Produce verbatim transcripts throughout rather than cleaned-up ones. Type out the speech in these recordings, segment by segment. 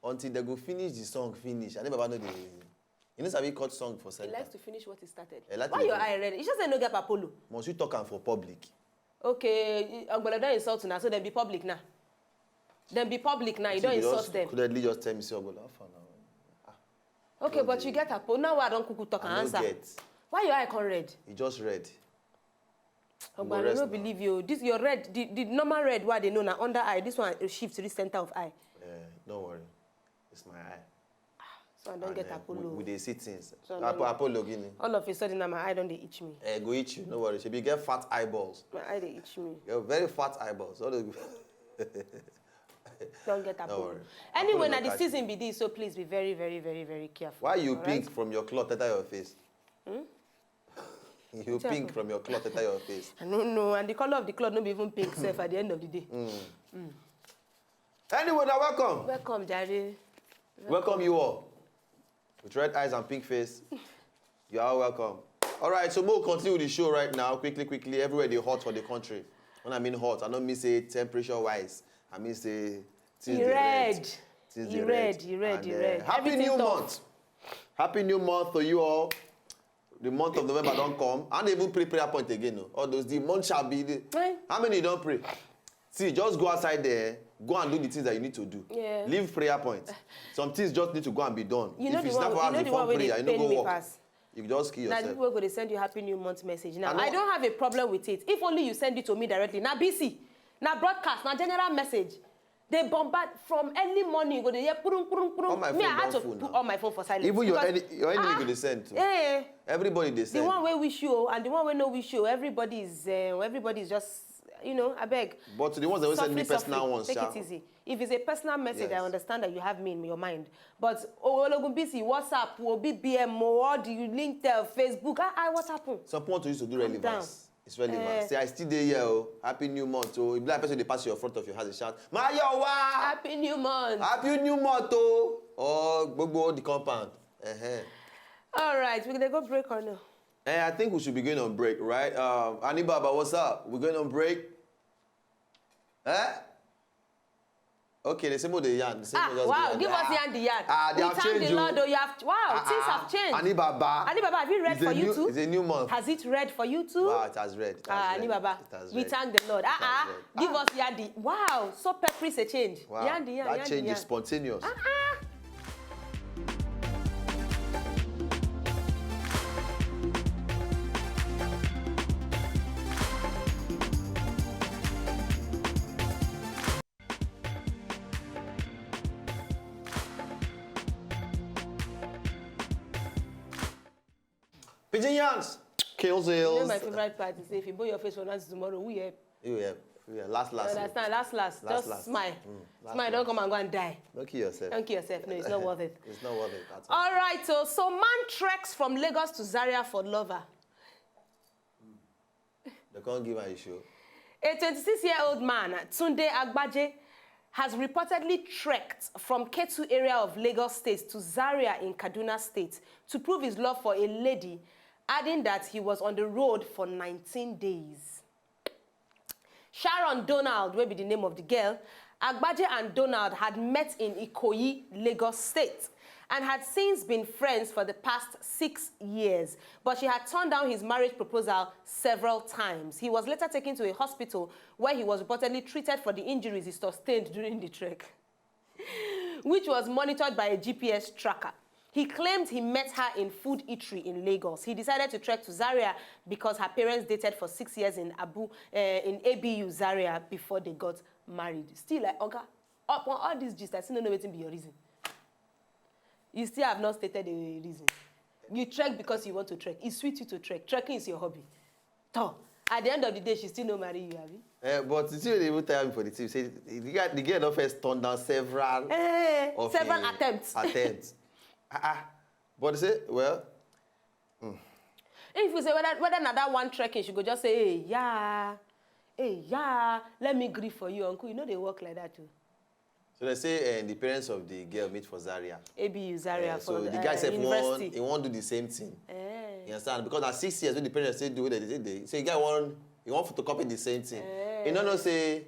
Until they go finish the song finish. I never know the. You know, sabi cut song for He center. Likes to finish what he started. I like Why to your finish. Eye red? It's just say no get apollo. Must you talk am for public? Okay, Ogbolo don insult una, so dem be public now. Dem be public now, you don You insult just them. Codedly just tell me say Ogbolo, how far now? Okay, but you get apollo. Now I don kuku talk and I no answer. Get. Why your eye come red? He just read. Ogbolo, I rest no now. Believe you. This your red, the, the normal red wey I dey know na under eye. This one shift reach center of eye. Uh, no worry. It's my eye. So I don And, get uh, apollo. We, we dey see things. So Apo- no- Apollo, Guinea. All of a sudden, now my eye don dey itch me. Uh, go itch you. No worry. Shebi get fat eyeballs. My eye dey itch me. You have very fat eyeballs. All those Don get apollo. worry. Anyway, Apollo na no the catch season be this, so please be very, very, very, very careful. Why you Alright? Pink from your cloth enter your face? You Wetin Pink happen? From your cloth enter your face. I don't know, and the color of the cloth no be even pink sef at the end of the day. Anyway, now welcome. Welcome, Jare. Welcome you all. With red eyes and pink face, you are all welcome. All right, so we'll continue with the show right now, quickly, quickly. Everywhere they hot for the country. When I mean hot, I don't mean say temperature wise. I mean say things You dey red. Things You dey red, you red, And, you uh, red. Happy Everything New tough. Month. Happy New Month to you all. The month of November don't come. I don't even pray prayer point again. No. All those the month shall be. The, Eh? How many you don't pray? See, just go outside there, go and do the things that you need to do. Yeah. Leave prayer point. Some things just need to go and be done. You know If the it's one, not you hours know you the form one wey prayer, dey you no pain go me work. Pass. You just kill Na the yourself. people wey go dey send you happy new month message. Now I know. I don't have a problem with it. If only you send it to me directly. Na B C, na broadcast, na general message. They bombard from early morning. You go dey hear purung purung purung. All my Me, phone I had don to full put now. All my phone for silence. Even your Because- any, your enemy Ah, go dey send too. Eh, Everybody dey the send. One wey wish you and the one wey no wish you, everybody is uh, everybody is just you know. I beg. But to the ones that will send me Softly, personal softly. Ones, Take sha. It easy. If it's a personal message, I Yes. Understand that you have me in your mind. But Ologun B C, WhatsApp, O B B M, all the LinkedIn, Facebook. Ah, ah, what happened? Some people want to use to do Calm relevance. Down. It's relevance. Eh. See, I still dey here. Oh. Happy New Month. Oh, if like person dey pass your front of your house, they shout, "Mayowa! Happy New Month. Happy New Month!" Oh, or gbogbo the compound. Uh-huh. All right, we're gonna go break or no? Eh, I think we should be going on break, right? Um, Annie Baba, what's up? We're going on break. Eh? Okay, they say more the yarn. They say Ah, more just wow, go give yarn. us the and the yard. Ah, they We have thank changed the you. Lord, oh, you have wow, Ah, things ah, have changed. Annie Baba. Annie Baba, have you read It's for a you new, too? It's a new month. Has it read for you too? Wow, it has read. It has Ah, read. Annie Baba, It has we read. Thank the Lord. Ah, It has ah, read. Give us yandi. Wow, so pepper is a change. Wow, Yandi, yandi, that yandi, change yandi. Is spontaneous. Ah, ah. Pigeon Yarns, Kill You know Zales. My favorite part is if you bow your face from now to tomorrow, who help? You help. Yeah, last, last. You understand? Last, last. Last, Just last. Smile. Mm, last, Smile, don't last. Come and go and die. Don't kill yourself. Don't kill yourself. No, it's not worth it. It's not worth it at all. All right, so so man treks from Lagos to Zaria for lover. They can't give her a show. A twenty-six-year-old man, Tunde Agbaje, has reportedly trekked from Ketu area of Lagos State to Zaria in Kaduna State to prove his love for a lady, adding that he was on the road for nineteen days. Sharon Donald, will be the name of the girl. Agbaje and Donald had met in Ikoyi, Lagos State, and had since been friends for the past six years. But she had turned down his marriage proposal several times. He was later taken to a hospital where he was reportedly treated for the injuries he sustained during the trek, which was monitored by a G P S tracker. He claimed he met her in food eatery in Lagos. He decided to trek to Zaria because her parents dated for six years in Abu, uh, in A B U Zaria before they got married. Still, like, Oga, upon all these gist, I still don't know wetin be your reason. You still have not stated a reason. You trek because you want to trek. It sweet you to trek. Trekking is your hobby. Toh, at the end of the day, she still no marry you, abi? Eh, but the thing they even tell me for the team say the guy, the girl don first turn down several Eh, of several him attempts. Attempts. Ah, ah. But they say, well, If you say whether whether na that one trekking, she go just say, "Hey, yeah, hey, yeah, let me grieve for you, uncle." You know they work like that too. So they say uh, the parents of the girl meet for Zaria. A B U Zaria Eh, for so the uh, guy said he want, university. He want do the same thing. Eh. You understand? Because at six years, when the parents say do what they say, they, so the guy want he want to copy the same thing. Eh. He no know say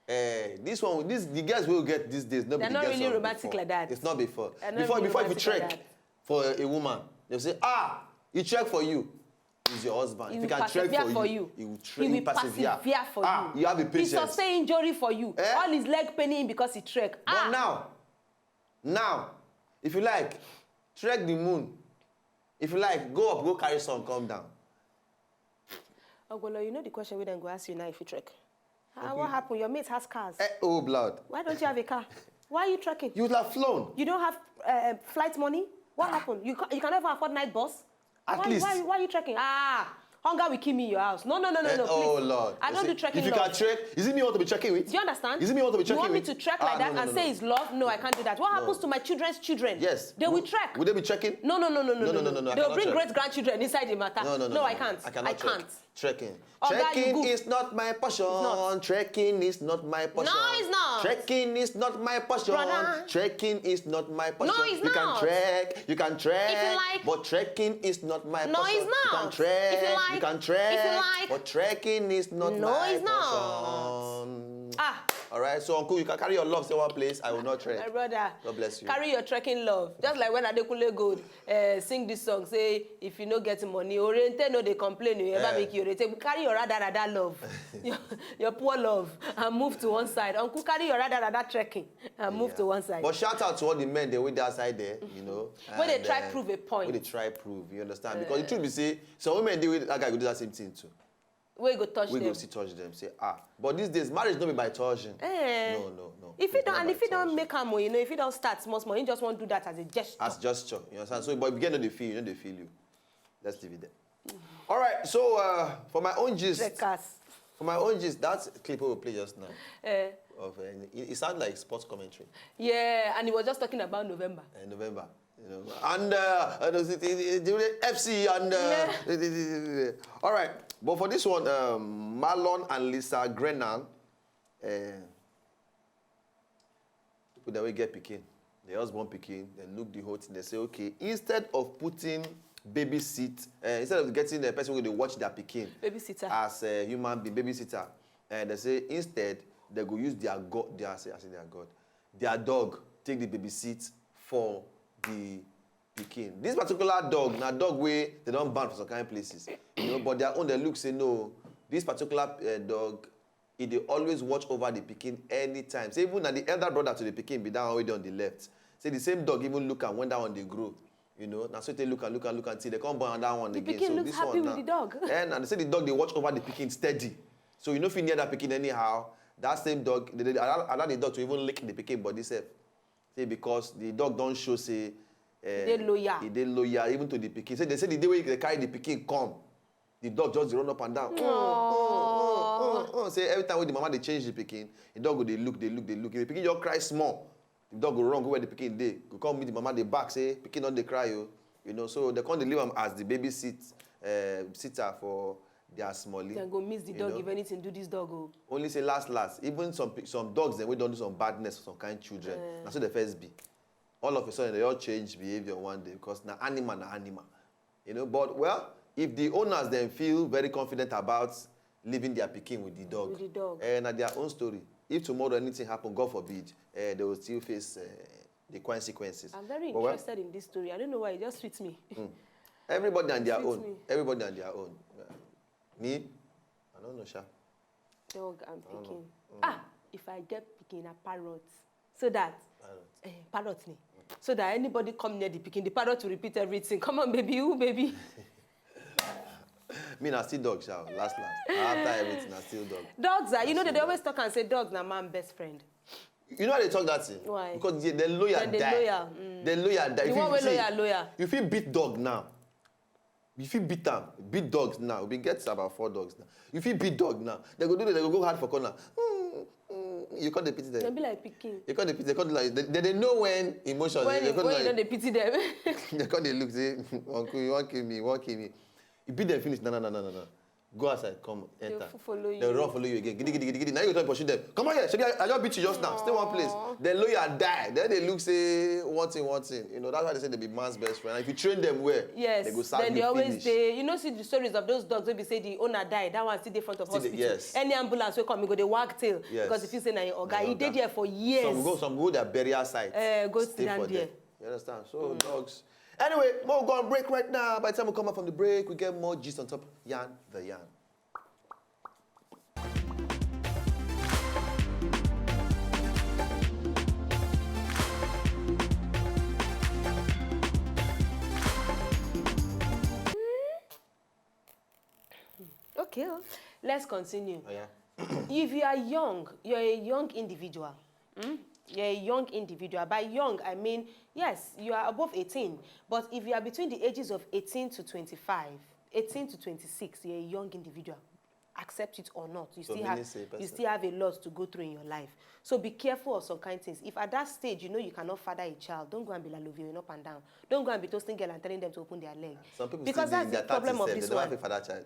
Eh, this one, this the girls wey we get these days, no be They're the not girls really of romantic before. Like that. It's not before. They're not Before, really before if you romantic like trek that. For a woman, they'll say, "Ah, he trek for you. He's your husband. He If he will can trek for persevere you, for you. He will, He tra- he will will persevere. persevere for Ah, you. You have a He patience." Sustain injury for you. Eh? All his leg paining because he trek. But Ah, now, now, if you like, trek the moon. If you like, go up, go carry sun, come down. Ogolo, you know the question wey dem go ask you now if you trek. Ah, what happened? Your mate has cars. Eh, oh, blood. Why don't you have a car? Why are you trekking? You would have flown. You don't have uh, flight money? What happened? You, ca- you can never afford night bus? At why, least. Why, why are you trekking? Ah, hunger will kill me in your house. No, no, no, no, Eh, no, oh, please. Lord. I You don't see, do trekking. If you Love. Can trek, is it me you want to be trekking with? Do you understand? Is it me you want to be You trekking want me with? To trek Ah, like that no, no, and no, say no. It's love? No, I can't do that. What happens to my children's children? Yes. They will trek. Will they be trekking? No, no, no, no, no, No, no, no, no, no, I They'll cannot bring trek. Great grandchildren inside the matter. No, no, no, no, no, I no. Can't. I cannot I trek. Can't. Trekking. Oga, Trekking you go. Is not my passion. It's not. Trekking is not my passion. No, it's not. Trekking is not my passion. Brother. Trekking is not my passion. No, it's You can not. Trek. You can trek. If you like. But trekking is not my No, passion. It's not. You can trek. If you like. You can trek. If you like. But trekking is not No, my it's not. Passion. Ah. All right. So, uncle, you can carry your love to one place. I will not trek. My brother. God bless you. Carry your trekking love. Just like when Adekunle Gold uh, sing this song, say, if you no get money, Oriente no dey complain. You ever Eh. Make you Oriente. Carry your rada rada love, your, your poor love, and move to one side. Uncle, carry your rada rada trekking and move Yeah. To one side. But shout out to all the men they with that side there, you know. When they and, try uh, Prove a point. When they try prove, you understand? Because the truth be say, some women they with that guy will do that same thing too. Wey go touch We them. Go see touch them. Say ah, but these days marriage no be by touching. Eh. No, no, no. If he It's don't, not and by if he don't touching. Make am, oh, you know, if he don't start small, small, he just won't do that as a gesture. As gesture, you understand? So, but if you get no dey feel, you know they feel you. Let's leave it there. All right. So, uh, for my own gist, Trekkers. For my own gist, that clip we play just now Eh. Of uh, it, it sounds like sports commentary. Yeah, and he was just talking about November. Uh, November. You know, and uh, uh, the, the, the, the F C and uh, Yeah. the, the, the, the, the, all right. But for this one, um, Marlon and Lisa Grennan, uh, people that we get pikin, they just born pikin, they look the whole thing, they say, okay, instead of putting babysit, uh, instead of getting the person where they watch their pikin Babysitter. As a human being, babysitter, and they say instead they go use their god, their say, I say their god, their dog take the babysit for the pikin. This particular dog, na dog wey they don't ban for some kind of places, you know. But their own, they look say no. This particular uh, dog, e dey always watch over the pikin anytime. Say even na the elder brother to the pikin be that one wey dey on the left. Say the same dog even look am when that one dey grow. You know, na so they look and look and look until they come born another one The again. Pikin So looks this happy one with now, the dog. And they say the dog they watch over the pikin steady. So you know if you near that pikin anyhow, that same dog, they, they allow, allow the dog to even lick the pikin body self. Say because the dog don't show say uh, dey loyal. E dey loyal even to the pikin. Say they say the day wey they carry the pikin come, the dog just dey run up and down. Mm, mm, mm, mm, mm. Say every time when the mama they change the pikin, the dog go dey look, dey look, dey look. If the pikin just cry small, the dog go run go where the pikin dey, go come meet the mama, dey back say pikin don dey cry o. You know, so they come dey leave am as the baby sit, uh, sitter for their smallie. Dem go miss the You dog know? If anything do this dog, oh. Only say last last, even some pe- some dogs dem wey don do some badness for some kind children, na so they first be. All of a sudden they all change behavior one day because na animal na animal, you know. But well, if the owners then feel very confident about leaving their pikin with the dog, With the dog. Eh, na their own story. If tomorrow anything happen, God forbid, eh, they will still face uh, the consequences. I'm very But well, Interested in this story. I don't know why it just sweet me. Everybody and their Sweet own. Me. Everybody and their own. Yeah. Me, I don't know, sha. Dog and don't know. Pikin. Ah, if I get pikin, a parrot. So that Parrot. Eh, parrot ni. So that anybody come near the pikin, the parrot will repeat everything. Come on, baby, ooh, baby. Me na still dog, sha. Last last. After everything, na still dog. Dogs are, you know, they Still always talk and say dogs na man best friend. You know how they talk that thing? Why? Because they, they loyal Then they die. Loyal. Mm. They loyal die. The If one you wey see, loyal, loyal. You fit beat dog now. You fit beat am. Beat dogs now. We get about four dogs now. You fit beat dog now. They go do. They go go hard for corner. Mm, mm, you can't pity They them. Be like pikin. You can't pity. They can't like. They, they, they know when emotions. When, they you, can't when like, You don't dey pity them. They can't dey look say, uncle, you want kill me, you want kill me. You beat them finish. No, no, no, no, no, no. Go outside, come, enter. They'll follow you. They'll run follow you again. Gidi, gidi, gidi, gidi. Now you go try pursue them. Come on here, shebi I, I just beat you just now. Stay one place. Then low your die. Then they look say one thing, one thing. You know, that's why they say they be man's best friend. And if you train them well, Yes, they go serve then you they always finish. They, you know, see the stories of those dogs wey be say the owner die, that one still dey front of Still dey, hospital. Yes. Any ambulance wey come, you go dey wag tail Yes. Because if you say na your oga, Na your e dey oga. There for years. Some go, some go their burial site. Eh, go Stay sit down for there. You understand? So dogs. Anyway, we'll go on break right now. By the time we come back from the break, we get more gist on top. Yarn the yarn. Okay, oh. Let's continue. Oh, yeah. If you are young, you're a young individual. Hmm? You're a young individual. By young, I mean, yes, you are above eighteen. But if you are between the ages of eighteen to twenty-five, eighteen to twenty-six, you're a young individual. Accept it or not, you So still meaning have say you person- still have a lot to go through in your life. So be careful of some kind things. If at that stage you know you cannot father a child, don't go and be lalovioing up and down. Don't go and be toasting girl and telling them to open their leg. Some people Because still that's dey the in their problem of thirties, this they never one. Fit father child.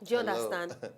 Do you Hello. Understand?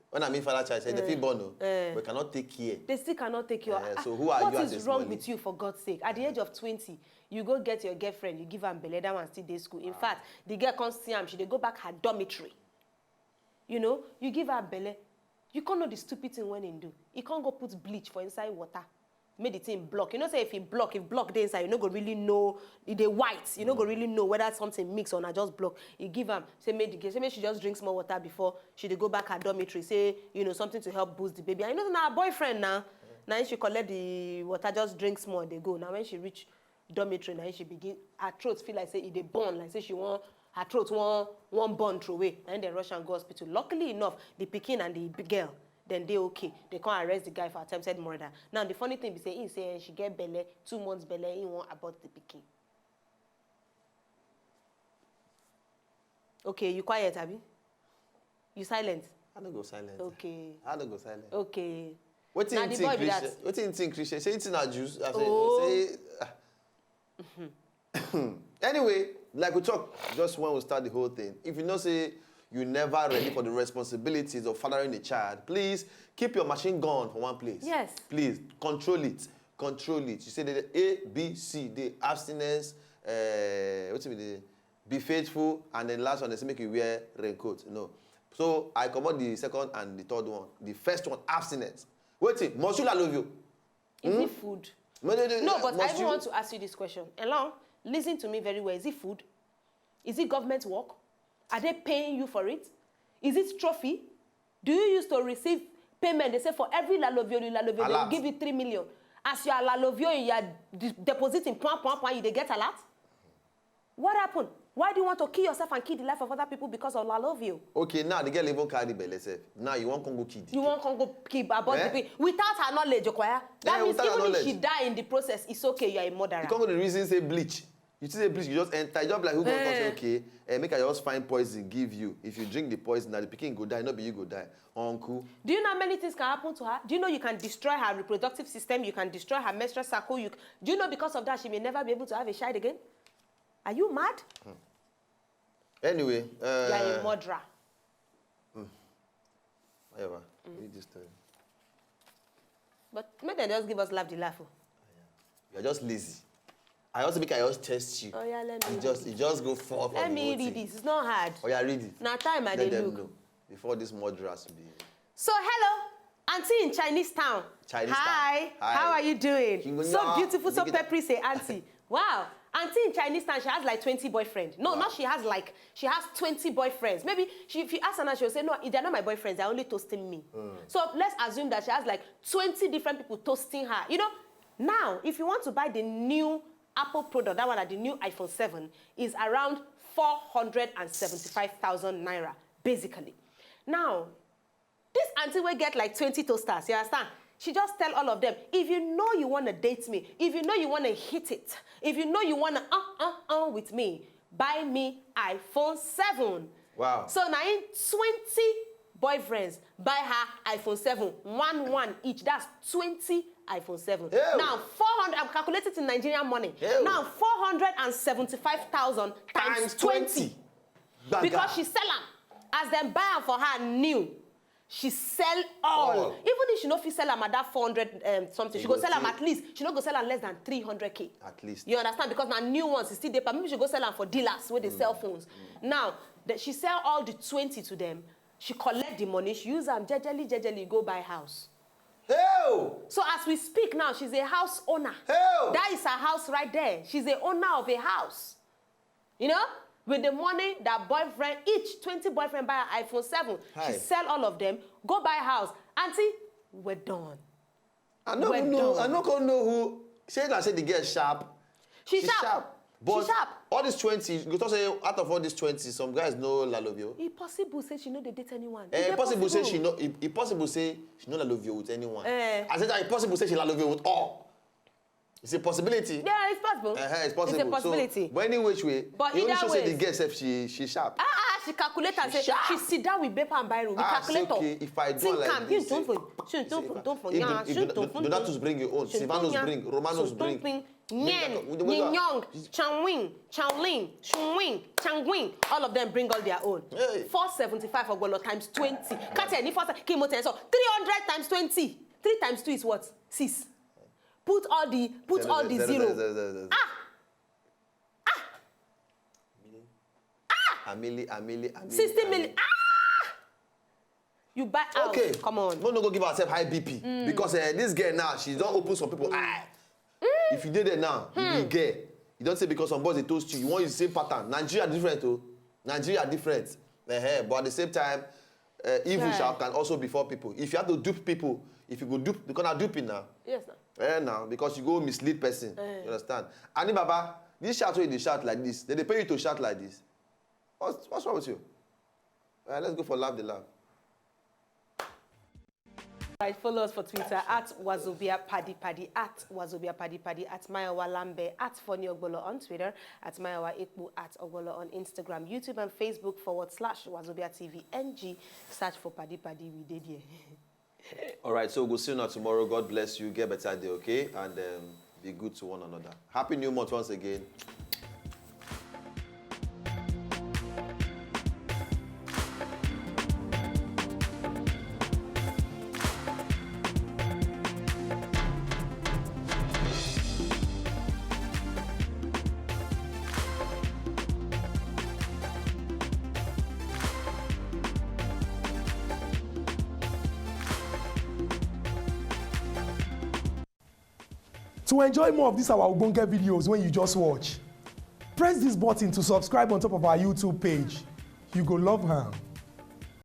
When I mean father child, say they fit born, oh, Eh. but cannot take care. They still cannot take care. Eh, Ah, so who are what you at is this wrong money? With you, for God's sake? At the age of twenty, you go get your girlfriend, you give am belle, that one still dey school. In fact, the girl come see am, she dey go back her dormitory. You know, you give her belle, you can't know the stupid thing when him do. He can't go put bleach for inside water. Make the thing block. You know, say if he block, if block dey inside, you no go really know. E dey white. You no go really know whether something mix or na just block. He give am, say make the girl, say make she just drink small water before she dey go back her dormitory. Say, you know, something to help boost the baby. And you know, na her boyfriend now. Now she collect the water, just drink small, dey go. Now when she reach dormitory, now she begin, her throat feel like say e dey burn, like say she wan, her throat wan wan burn throw away. Na im dem rush am go hospital. Luckily enough, the pikin and the girl, dem dey okay. Dem come arrest the guy for attempted murder. Now the funny thing be say, he say she get belle, two months belle, he wan abort the pikin. Okay, you quiet, abi? You silent? I no go silent. Okay. I no go silent. Okay. Wetin Na you the think boy be Christian? That. Wetin you think Christian? Say anything I Jews. I say, Oh. say ah. Anyway, like we talk just when we start the whole thing. If you know say you never ready for the responsibilities of fathering a child, please keep your machine gun for one place. Yes. Please control it. Control it. You say the A, B, C, the abstinence, uh, what's it be? The be faithful, and then last one, they say make you wear raincoat. No. So I comot the second and the third one. The first one, abstinence. Wetin? Must you lalovio? Is it food? No, no, no, No, but I must even you? Want to ask you this question. Elon, listen to me very well. Is it food? Is it government work? Are they paying you for it? Is it trophy? Do you used to receive payment? They say for every lalovio, you lalovio, they will Alert. Give you three million. As you are lalovio, you are de- depositing, pwan, pwan, pwan, you dey get alert? What happened? Why do you want to kill yourself and kill the life of other people because of lalovio? Okay, now the girl even carry belle sef. Now you wan come go kill the You girl. Wan come go kill about Eh? The people without her knowledge, Okoya. That Eh, means without her even if knowledge. She die in the process, it's okay. You are a murderer. You come go the reason say bleach. You see say bleach, you just enter. You just be like, who go come say, Eh. Okay, eh, make I just find poison give you. If you drink the poison, now the pikin go die, not be you go die. Uncle. Do you know how many things can happen to her? Do you know you can destroy her reproductive system? You can destroy her menstrual cycle. You, do you know because of that she may never be able to have a child again? Are you mad? Anyway, You are a uh, murderer. Whatever. Read this story. But make dem just give us laugh the laugh. Oh. You're just lazy. I also make I just test you. Oh, yeah, let me It just, it just go forth. Let me read this. It's not hard. Oh yeah, read it. Now time I Let dey them look. Know before this murderers will be. So hello, auntie in Chinese town. Chinese town. Hi. Hi. How are you doing? Xinguang So ya. Beautiful, so Look at that. Peppery say auntie. Wow, auntie in Chinese town, she has like twenty boyfriends. No, not she has like, she has twenty boyfriends. Maybe she, if you ask her now, she'll say, no, they're not my boyfriends. They're only toasting me. Mm. So let's assume that she has like twenty different people toasting her. You know, now if you want to buy the new Apple product, that one at the new iPhone seven is around four hundred and seventy-five thousand naira, basically. Now, this auntie will get like twenty toasters, you understand? She just tell all of them, if you know you want to date me, if you know you want to hit it, if you know you want to uh uh uh with me, buy me iPhone seven. Wow. So now in twenty boyfriends buy her iPhone seven, one one each. That's twenty iPhone seven. Ew. Now four hundred, I'm calculating in Nigerian money. Ew. Now four hundred and seventy-five thousand times twenty. Gbagga. Because she sell am. As dem buy am for her new, she sell all. All. Even if she no fit sell am at that four hundred, um, something, she go sell am at least, she no go sell am less than three hundred k. At least. You understand? Because na new ones, e still dey, but maybe she go sell am for dealers wey dey sell phones. Now, that she sell all the twenty to them, she collect the money, she use am jejely, jejely go buy house. Hell! So as we speak now, she's a house owner. Hell! That is her house right there. She's a owner of a house. You know, with the money that boyfriend, each twenty boyfriend buy an iPhone seven. Hi. She sell all of them, go buy house. Auntie, we're done. I no We're even know. Done. I no come know who. Say na say the girl sharp. She She sharp. Sharp. But she sharp. All these twenty, you talk say out of all these twenty, some guys no love you. E possible say she no dey date anyone. E Eh, dey possible say possible. She no. E, e possible say she no love you with anyone. Eh. I said that e possible say she love you with all. It's a possibility. Yeah, it's possible. Uh-huh, it's possible. It's a possibility. So, but any which way, But it only either show say the ways. Girl sef, she she sharp. Ah, ah, she calculate and She say sharp. She sit down with paper and biro, with Ah, say, calculator. Okay, if I do Think like am, this, you don't say, for, you say don't if for, I- don't for, if yeah, the- if you you don't don't for, don't don't bring your own. Don't Silvanus for, bring, Romanos don't bring. Bring Yen, that- wait, wait, wait, Yen Yong, Chanwing, Chanlin, Shunwing, Changwing. All of them bring all their own. Hey. Four seventy-five Ogbolo times twenty. Kati any four se- kí mo tẹ̀ sọ? Three hundred times twenty. Three times two is what? Six. Put all the put all the zero. Ah! Ah! Amili, amili, amili. Sixty million. Ah! You buy out. Okay. Come on. No, no, go give herself high B P. Mm. Because uh, this girl now, she don't open some people eye. Mm. If you did it now, mm. You be gay. You don't say because some boys they toast you. You want the same pattern. Nigeria different, though. Nigeria different. Uh-huh. But at the same time, uh, evil yeah. Shall can also befall people. If you have to dupe people, if you go dupe, they gonna duping now. Yes, now. Eh, now, because you go mislead person. Eh. You understand? Ani Baba, this shout wey you dey shout like this, they dey pay you to shout like this. What's, what's wrong with you? All right, let's go for laugh the laugh. Right, follow us for Twitter at Wazobia Paddy Paddy, at Wazobia Paddy Paddy, at Mayowa Lambe, at Funny Ogbolo on Twitter, at Mayowa Ekpu, at Ogbolo on Instagram, YouTube, and Facebook forward slash Wazobia T V N G. Search for Paddy Paddy, we did here. All right, so we'll see you now tomorrow. God bless you. Get better day, okay? And um, be good to one another. Happy New Month once again. To enjoy more of these our ogbonge videos when you just watch, press this button to subscribe on top of our YouTube page. You go love am.